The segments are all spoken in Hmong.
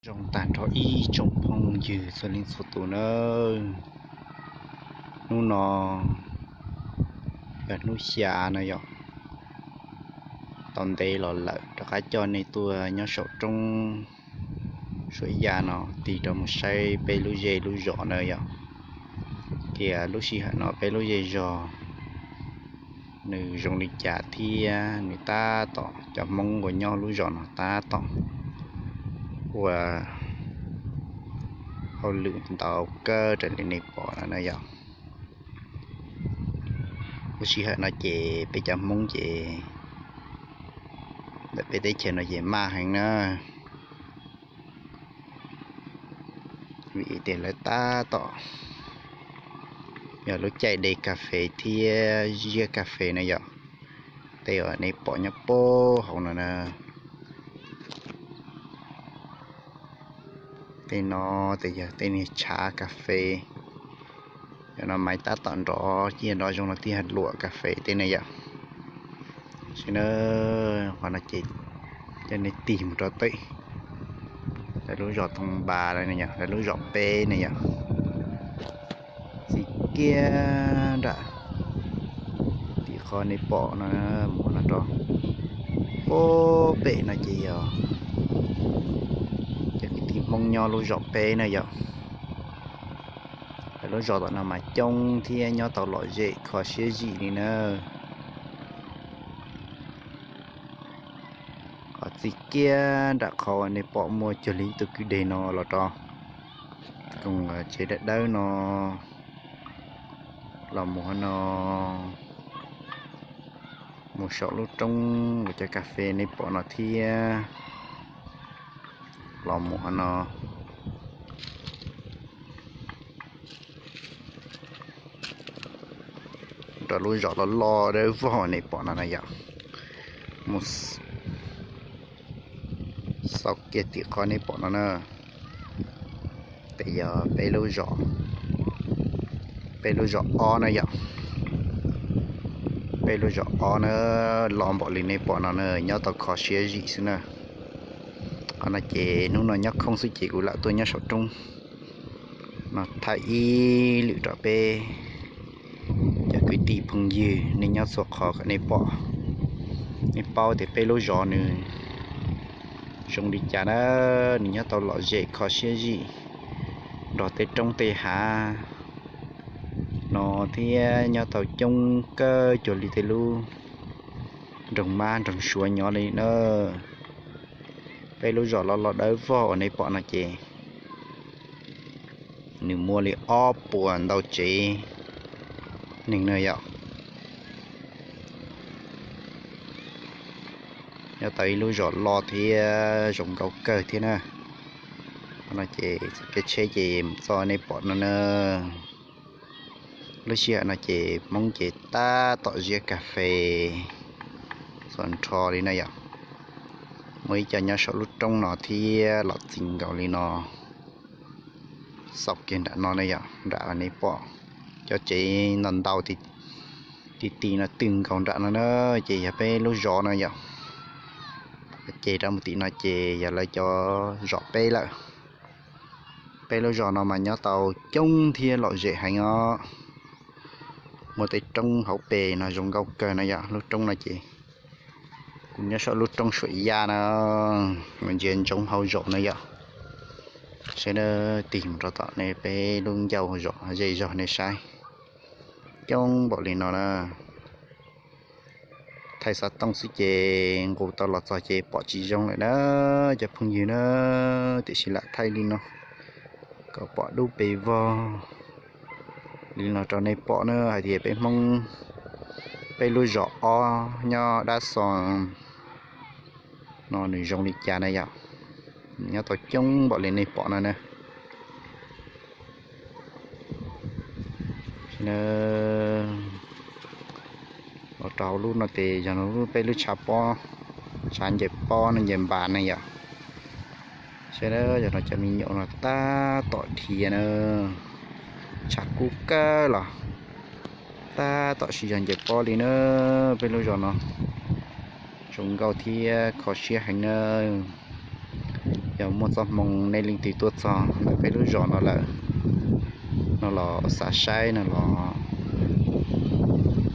Zoo tag nrho ib tsoom phooj ywg txhua leej txhua tus nawb. Hnub no yog hnub xya no yog tau ntev los lawm rov qab coj nej tuaj nyob saum roob Suav Yaj no tig rov mus saib peb lub zej lub zos na yog, tias lub sij hawm no peb lub zej zog nws zoo li cas thiab nws tab tom cov Hmoob uas nyob lub zos no tab tom ua hauj lwm ntau kawg raws li nej pom no na yog. Lub sij hawm no ces peb cov Hmoob ces ntawm peb teb chaws no ces maj heev na, vim tias lawv tab tom yog lub caij de kas fes thiab ziab kas fes na yog. Tej uas nej pom nyob puag hauv no na, tej no ces yog tej niag tshav kas fes. Yog no mas tab tom nrov ciaj nrov zoo no thiaj luam kas fes tej na yom. Tam sim no qhov no ces coj nej tig mus rau tej lawv lub zos Thoo Npas lawv lub zos peb na yom. Txij kiag nram tim qhov nej pom no mus no rau puag pem no ces yog cov kwv tij Hmoob nyob lub zos peb na yom. Lawv lub zos tom no mas coob thiab nyob tau lom zem kho siab zim li na. Qhov txij kiag nram qhov nej pom muaj cuag li ib tug kwj deg no los rau koog tsev dawb dawb no los mus no, mus saum lub roob uas cov kas fes nej pom no thiab los mus no rau lub zos loj loj dawb vog nej pom no na yom. Mus xaus kiag tim qhov nej pom no na, ces yog peb lub zos, peb lub zos ob na yom. Peb lub zos ob na, los npaum li nej pom no na, nyob tau kho siab zim xwb na. Qhov no ces hnub no nyob khoob xwb ces kuv lam tuaj nyob saum roob no thaij ib lwm rau peb cov kwv tij phooj ywg nej nyob txhua qhov kom nej pom, nej paub tias peb lub zos nws zoo li cas na. Nws nyob tau lom zem kho siab zim nrog tej roob tej hav no thiab nyob tau coob kawg cuag li tej lub nroog Mab nroog Suav nyob li na. Peb lub zos loj loj dawb vog uas nej pom no ces nws muaj li ob puas ntau tsev neeg na yom. Nyob tau ib lub zos loj thiab zoo nkauj kawg thiab na. Qhov no ces txoj kev tsheb ces mus txog nej pom no na. Lub sij hawm no ces Hmoob ces tab tom ziab kas fes txhua nrho li na yom. Muaj ib co nyob saum lub roob no thiab los txi nkaus li no. Xaus kiag nram no na yom, nram nej pom cov tsev ntau ntau ti ti no twg nkaus nram no na, ces yog peb lub zos no yom. Ces rau mus tim no ces yog lawv cov zos peb lawm. Peb lub zos no mas nyob tau coob thiab lom zem heev os. Muaj tej roob hauv pes no zoo nkauj kawg no yom. Lub roob no ces kuv nyob saum lub roob Suam Yaj no, mus ntsia ntsoov hauv zaum no yom. Sawv daws tig mus rau tom nej peb lub ncauj zos zej zog nej saib, coob npaum li no na. Thaij xov tooj xwb ces nqus tau los txog ces pom tsis zoo lawm na cov phooj ywg na, tiam sis lam thaij li no kom pom dub pes vog li no rau nej pom na hais tias peb Hmoob, peb lub zos ob nyob dab xo no nws zoo li cas na yom. Nyob tau coob npaum li nej pom no na. Los rau hauv lub no ces yog lub peb lub tshav pob, tshav ncaws pob no ncaws npas ne yom. Sawv daws yog no cov me nyuam no tab tom dhia na, tshav kub kawg los tab tom sib zog ncaws pob li na. Peb lub zos no zoo nkauj thiab kho siab heev na. Yog muaj txoj hmoo nej leej twg tuaj txog ntawm peb lub zos no lawm, no los xav saib no los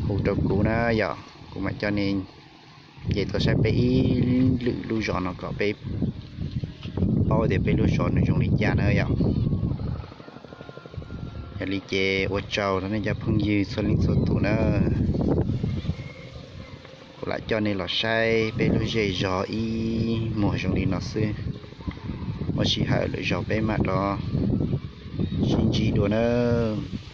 hu rau kuv na yom, kuv mam coj nej nce tuaj saib peb ib lwm lub zos no kom peb paub tias peb lub zos nws zoo li cas na yom. Yog li ces ua tsaug rau nej cov phooj ywg txhua leej txhua tus na. Kuv lam coj nej los saib peb lub zej zog ib muag zoo li no xwb. Muaj sij hawm lwm zaus peb mam rov sib ntsib dua nawb.